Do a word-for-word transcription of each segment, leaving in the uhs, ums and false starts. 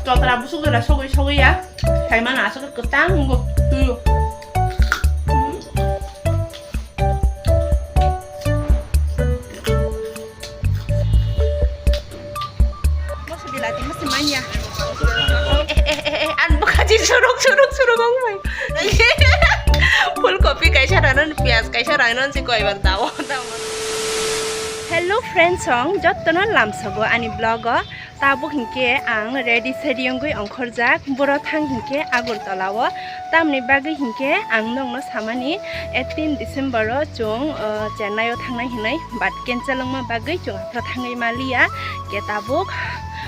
Totra busuk jora sogwi sogwi ya. Thaimano aswk kwtang wngo. Tuyo. Moso bilati moso manya. Eh, eh, eh, eh, eh, an bukhaji suruk, suruk, suruk ong bai. Full copy kaisa rano, piyaj kaisa rano, si koi bar dawo, dawo. Hello friends, song jottono lamsogo ani vlog o. Tabuk hinkhe ang ready sedi wngwi ongkhorjak, boro thang hinkhe Agartala o. Tamni bagwi hinkhe ang nokno samani eighteen December o chwng, uh, Chennai o thangnai hinwi, but cancel wngma bagwi chwng aphano thangwi maliya. Khe tabuk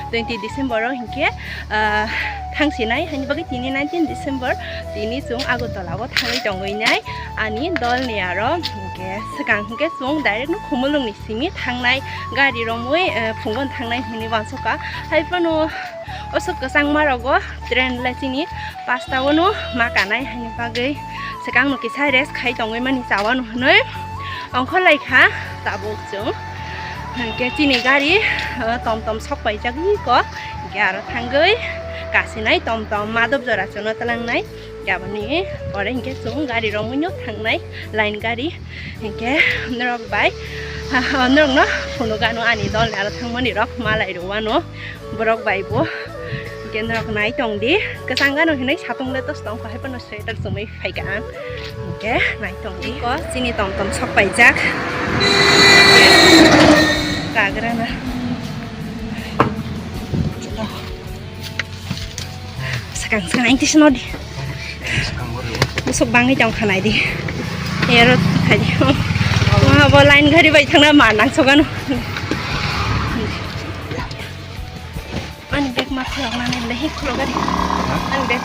twenty December o hinkhe, uh, thangsinai, haini bagwi tini nineteen December tini chwng Agartala o thangwi tongwi nai ani dol ni aro. Hinkhe swkang hinkhe chwng direct no Khumulwng ni simi thangnai gari romwi, eh, phungon thangnai hinwi uansukha. Hai phano osok kwchangma rogo train le chini pasta o no ma kanai haini bagwi swkang no kisa rest khai tongwi mani chawano hinwi ongkhorlaikha tabuk chwng. Hinkhe chini gari, eh, tom tom sok paijak iko, hinkhe aro thangwi kasinai tom tom Madop jora chwngno twlangnai. Aboni pore hinkhe chwng gari romwino thangnai, line gari. Hinkhe norok bai, ha, ha, norokno phunukgano ani dolni aro thangmani rok malai rwano borok bai bo. Hinkhe norok nai tongdi, kwchang gano hinwi satung le tos tongkha, hai phano sweater chumui phaikha ang. Hinkhe nai tongdi. Iko chini tom tom sok paijak. Kagrana. Sakang sakang ang tisa nodi. Busuk bangwi tong khanai di. Ero khai di. Wah, bo line gari bai thangna ma nang sogano. Ani bag ma khulok nani lehi khulok gari. Ani bag.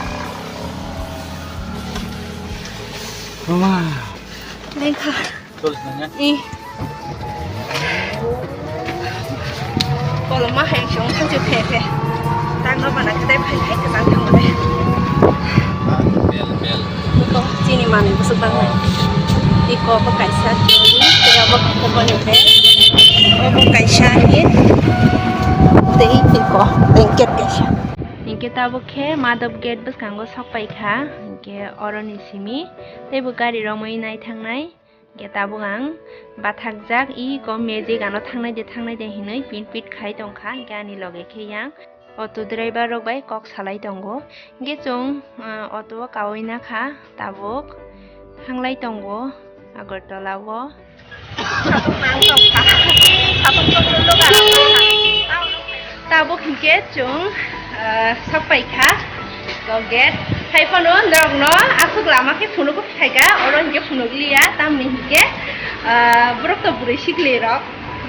Mama. Lengkha. I. Koloma hai se wngkha se phe phe. Tangno bana khe tei phai phai kwchang thangmani. Bel, bel. Iko chini manwi bwswk bangnai. Iko bo kaisa tei abo kaisa boni bag. Obo kaisa hi tei iko blanket kaisa. Hinkhe tabuk khe Madop gate bwskango sok paikha. Hinkhe oroni simi teibo gari romwi nai thangnai. Hinkhe tabuk ang bathakjak, iko magic ano thangnai de, thangnai de hinwi pit pit khai tongkha, hinkhe ani loge khe yang auto driver rok bai kok salai tongo. Hinkhe chwng, ah, auto o kaui nakha tabuk thanglai tongo Agartala o. Tabuk hinkhe chwng, ah, sok paikha. Kok gate. Hai phano norokno aswk lama khe phunugo phaikha, oro hinkhe phunukliya, tamni hinkhe, ah, borok to bwrwi sikli rok,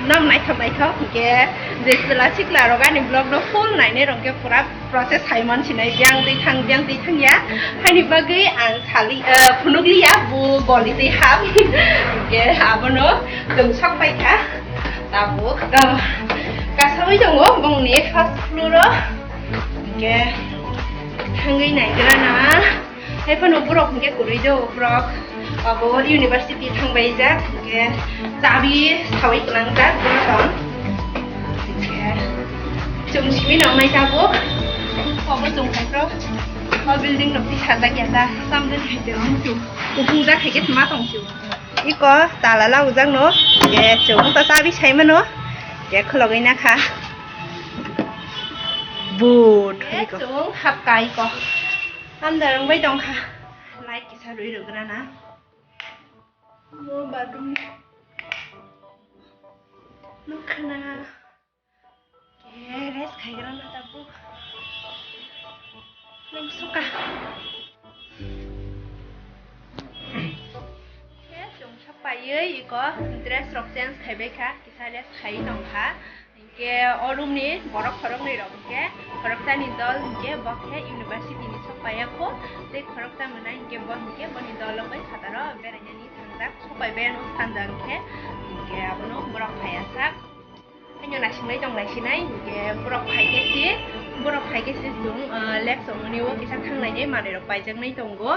nam naithok naithok hinkhe je chwla sikla rok ani vlog no full nainai rok hinkhe pura process hai man sinai, biyang twi thang, biyang twi thang ya. Haini bagwi ang sali, ah, phunukliya, bo goli twi ham. Hinkhe abono chwng sok paikha. Tabuk, ah, kasawi tongo bongni first floor o. Hinkhe thangwi naigra na. Hai phano borok hinkhe kwrwi do, borok abo university thangbai jak, hinkhe chabi sawi kwlangjak borok tong. Hinkhe chwng simi nang nai tabuk. Obo chwng phaikro. O building no twi sajak ya ta. Samjani hai tong. Kuphung jak hai khe ma tong sio. Iko tala labujak no. Hinkhe chwng ta chabi sai mano. Hinkhe khulogwi nakha. Boot. Eh, iko. Chwng hapka iko. Andar wngbai tongkha. Light kisa rwi rwgrana. Mo bathroom. Nukha na. Eh, rest khaigrana tabuk. Nang suka. Khe chwng sak paiwi iko dress rok change khaibai kha, kisa rest khaiwi tong kha. Hinkhe o room ni borok khoroknwi rok hinkhe khoroksani dol hinkhe bo khe university ni sok paiya kho, tei khoroksa mwnai hinkhe bo hinkhe boni dol rok bai phataro berainani thangjak, sok paibai ano sanja hinkhe, hinkhe abono borok phaiya sak. Haino naisinglai tong naisinai, hinkhe borok phaikhe si, borok phaikhe si chwng, ah, left songmani o kisa thanglainai manwi rok paijaknai tongo.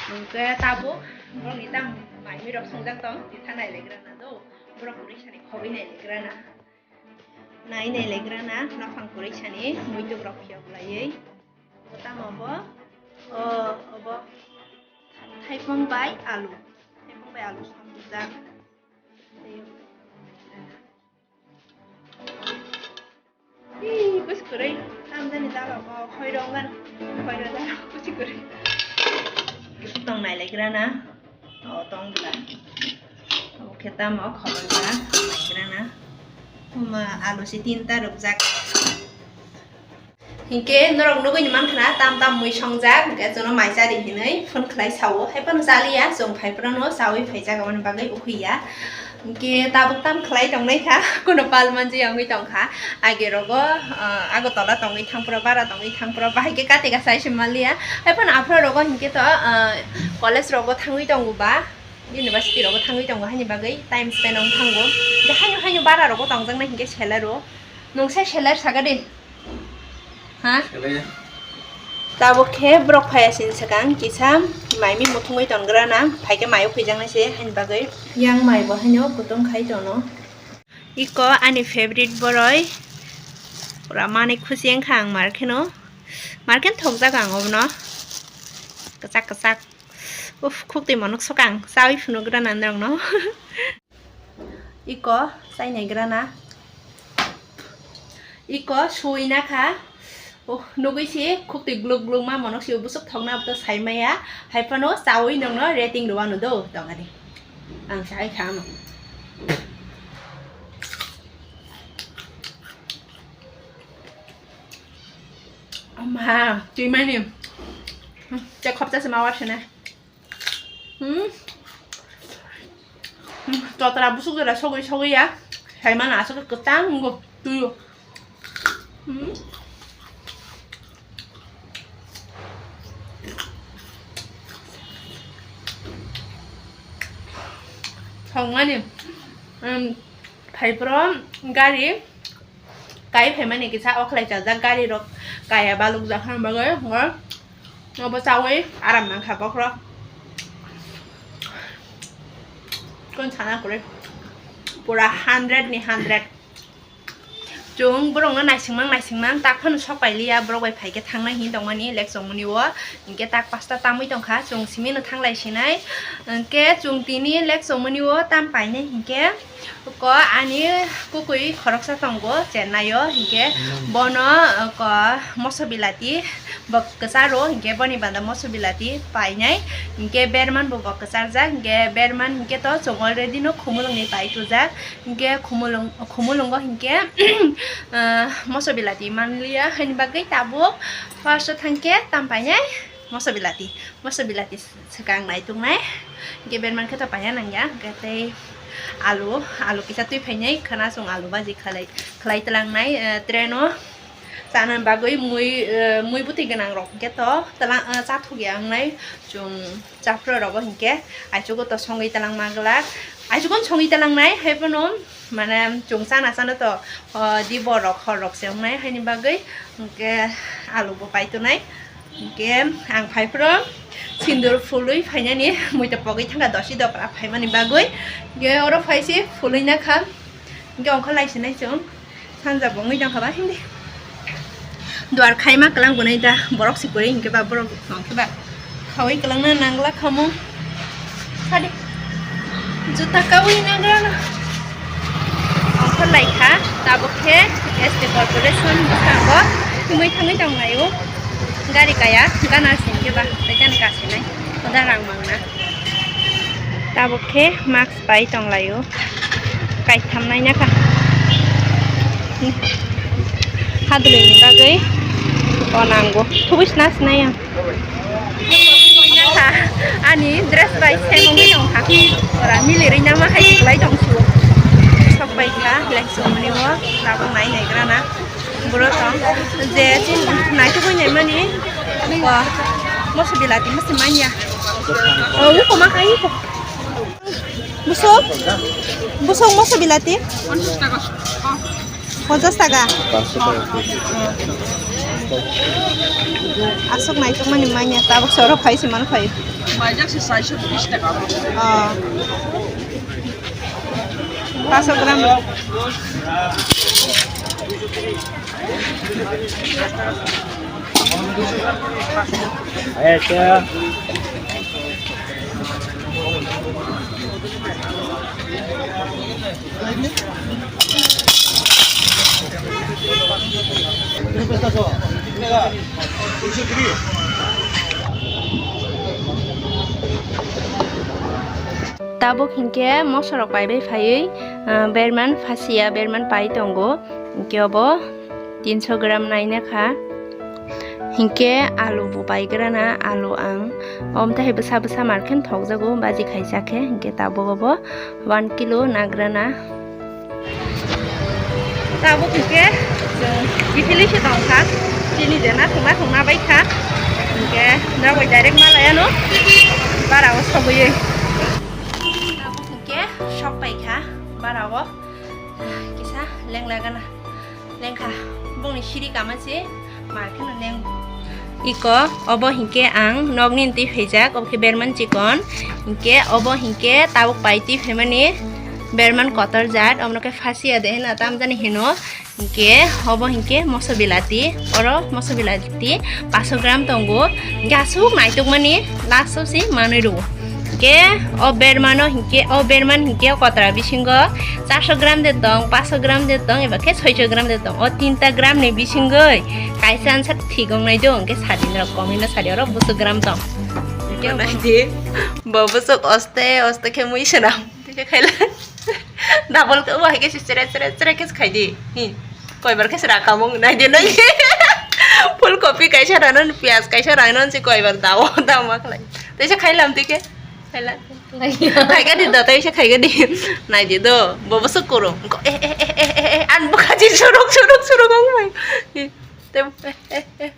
Hinkhe tabuk borokni tamo maimwi rok swngjak tong, tisa nailaigrana do, borok kwrwi sani khogwi nailaigrana. Nai nailaigrana, nokhang kwrwi sani muituk rok phiyok laiwi. Tamo bo? O, obo thaipung bai alu. Thaipung bai alu samjak. Ih, bwswk kwrwi. Tamjani jalo bo khoirok man. Khoirok jalo bwswk kwrwi. Tong nailaikra na. O tong bwla. Obo khe tamo khobor bwla. Nailaikra na. Uma alu si tinta rwkjak. Hinkhe norok nugwi mankha na tam tam mui songjak, hinkhe chwngno mai chadi hinwi phone khlai sao. Haiphano chaliya, chwng phaiphano chawi phaijak, aboni bagwi ukhuya. Hinkhe tabuk tam khlai tongnai kha, kuno pal manjui wngwi tongkha. Age rogo, ah, Agartala tongwi thangphro, bara tongwi thangphro, bahai khe kate kasa se manliya. Haiphano aphro rogo hinkhe to, ah, college rogo thangwi tongo ba, university rogo thangwi tongo, haini bagwi time spend wng thango. Hinkhe haino haino bara rogo tongjaknai hinkhe seler o. Nwng se seler saka de. Ha? Kele. Tabuk khe borok phaiya sini swkang kisa maimi muthungwi tongra na, phaikhe maio khwijaknai se haini bagwi. Yang mai bo haino kutung khai tono. Iko ani favorite boroi. Pura mani khusi wngkha ang markheno. Markhen thokjak ang obono. Kwchak kwchak. Uff, khuktwi monok swkang. Chawi phunukgra na norokno. Iko chainai grana. Iko suina kha. Oh, nugwi si khukti gluk gluk ma monok si bwswk thokna abto sai maya. Haiphano chawi nongno rating rwano do tongani. Ang sai kha ano. Ama, twi mani. Te khopta se ma war sene. Hmm. Hmm, totra busuk jora sogwi sogwi ya. Saimano aswk kwtang wngkha tuyo. Hmm. Thongmani, um, phaipro gari. Kai phaimani kisa o khlai chajak, gari rok kaya balukjak hwn bagwi, ngo obo chawi aram nangkha bokhorok. Kon sana kwrwi, pura hundred ni hundred. Chwng borokno naisingmang naisingmang tak phano sok pailiya, borok bai phaikhe thangnai hinwi tongmani lek chongmani o, hinkhe tak pasta tamwi tongkha, chwng simino thanglai sinai, hinkhe chwng tini lek chongmani o tam painai hinkhe. Ko ani kukui khoroksa tongo Chennai o, hinkhe bono, uh, ko moso bilati bo kwcharo, hinkhe boni banda moso bilati painai, hinkhe berman bo bo kwcharjak, hinkhe berman hinkhe to chwng already no khumulwngni pai tujak, hinkhe khumulwng, khumulwngo hinkhe, uh, moso bilati manliya, haini bagwi tabuk first o thangkhe tam painai. Moso bilati, moso bilati swkang naituknai. Hinkhe berman khe to paiya nangya, hinkhe tei alu, alu kisa twi phainai, khana chwng alu baji khlai, khlai twlangnai, eh, train o chana bagwi mui, eh, mui bwtwi gwnang rok hinkhe to twlang, eh, chathokya wngnai, chwng chaphro rogo hinkhe aichugo to songwi twlangma glak, aichugo songwi twlangnai, haiphano. Mane chwng chana chana to, o, di borok hor rok se wngnai, haini bagwi hinkhe alu bo pai tonai. Hinkhe ang phai phuru sindur phului phainani, mui to pogwi thangkha dosi dopra phaimani bagwi. Hinkhe oro phai se phului nakha. Hinkhe ongkha lai sinai chwng. Sanja bo wngwi tongkha ba hindi. Duar khaima kwlang bunai da, borok se kwrwi hinkhe ba borok tongkhe ba. Khaui kwlangna nangla khamung. Sadi. Juta kaui nagra na. Ongkhor lai kha, tabuk khe S T corporation bwskango thumui thangwi tong laio. Gari kaya, gana singkhe ba, tei gana kasinai. Oda rang mangna. Tabuk khe mask pai tong laio. Kaitham naina kha. Hadwlwini bagwi o nango. Thubui sna sinai ang. Ani dress bai same wngwi tong kha. Ora mili rwina ma hai kwlai tong su. Sok bai kha, lek sumani bo tabuk nai nai gra na. Boro tong je chin nai tubui nai mani. Bo moso bilati masi manya. O uko ma kai uko. Busuk? Busuk moso bilati? Ponchas taka. Aswk naitukmani manya, tabuk soro phai se man phai. Maijak se saiso tris taka. Oh. Paso gram. Tabuk hinkhe mosorok paibai phaiwi, ah, berman phasiya, berman pai tongo. Hinkhe obo tinso gram naina kha. Hinkhe alu bo paigrana, alu ang omtahai bwsa bwsa markhe thokjago, baji khaijak khe. Hinkhe tabuk obo one kilo nagrana. Tabuk hinkhe chwng kiphilwi se tongkha, chini je nathok nathok nabaikha, hinkhe norok bai direct malaiano barao sogwi. Tabuk hinkhe sok paikha barao kisa lengna gana. Lengkha, bongni siri kama se, ma kheno leng. Iko, obo hinkhe ang nokni twi phaijak, obo khe berman chikon. Hinkhe obo hinkhe tabuk pai twi phaimani berman kotor jat, obono khe phasiya de heno, tamjani heno. Hinkhe obo hinkhe moso bilati, oro moso bilati paso gram tongo. Hinkhe aswk naitukmani last o se manwi rwo. Hinkhe o bermano hinkhe, o berman hinkhe o kotra bisingo charso gram de tong, paso gram de tong, eba khe soiso gram de tong. O tinta gram ni bisingoi kaisa ansa thik wngnai do, hinkhe sadi norok komino sadi oro bwswk gram tong. Naidi, bo bwswk oste oste khe mui swnam. Tei khe khaila. Double khe obo hai khe se chre chre chre khe se khai di. Hi. Koibar khe se rakamung nai di nai. Full copy kaisa rano, piyaj kaisa rano se koibar dao dao ma khlai. Tei se khailam tei khe. Khaila. Khlaiya. Khai gadi da tei se khai gadi. Nai di do. Bo bo suk koro. Ko, eh, eh, eh, eh, eh, eh, an bo khaji suruk suruk suruk ong mai. Hi. Te, eh, eh, eh.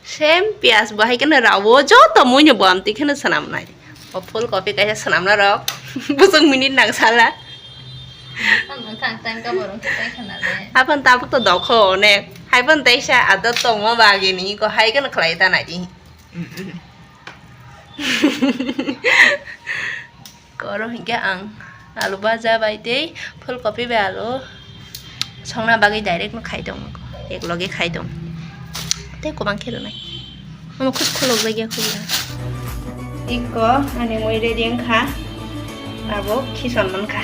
Same piyaj bo hai kheno rawo, joto muino bo amtwi kheno swnamnai. O full copy kaisa swnamna rok. Bwswk minute nang sala. Ang wngkha ang time ka borok khe tei khna le. Apan tabuk to dokho onek. Hai pan teisa adot tongma bagwi ni ko hai kheno khlai ta nai di. Koro hinkhe ang alu baja bai tei full copy bai alu songna bagwi direct no khai tong, ek loge khai tong tei kwbang khe rwnai. Omo khub khuluk bai ya khub ya. Iko ani mui ready wngkha, abo khison mankha.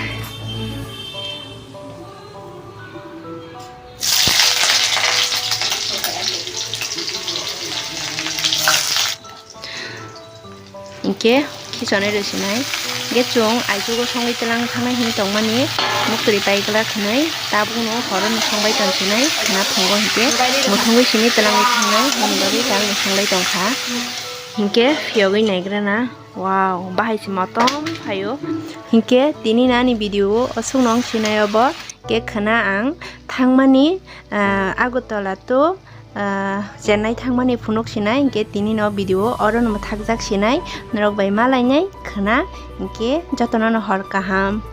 Hinkhe khisonwi rw sinai. Hinkhe chwng aichugo songwi twlang thangnai hinwi tongmani muktwi pai glak hinwi tabukno horono songbai tong sinai. Khwna phungo hinkhe muthungwi simi twlangwi thangnai hwnwi bagwi tabukno songbai tongkha. Hinkhe phiyogwi naigrana. Wow, bahai se motom phaio. Hinkhe tini nani video o aswkno wng sinai obo. Khe khwna ang thangmani, ah, Agartala to, ah, Chennai thangmani phunuk sinai, hinkhe tini no video oro no mwthakjak sinai, norok bai malainai khwna, hinkhe jotono no hor kaham.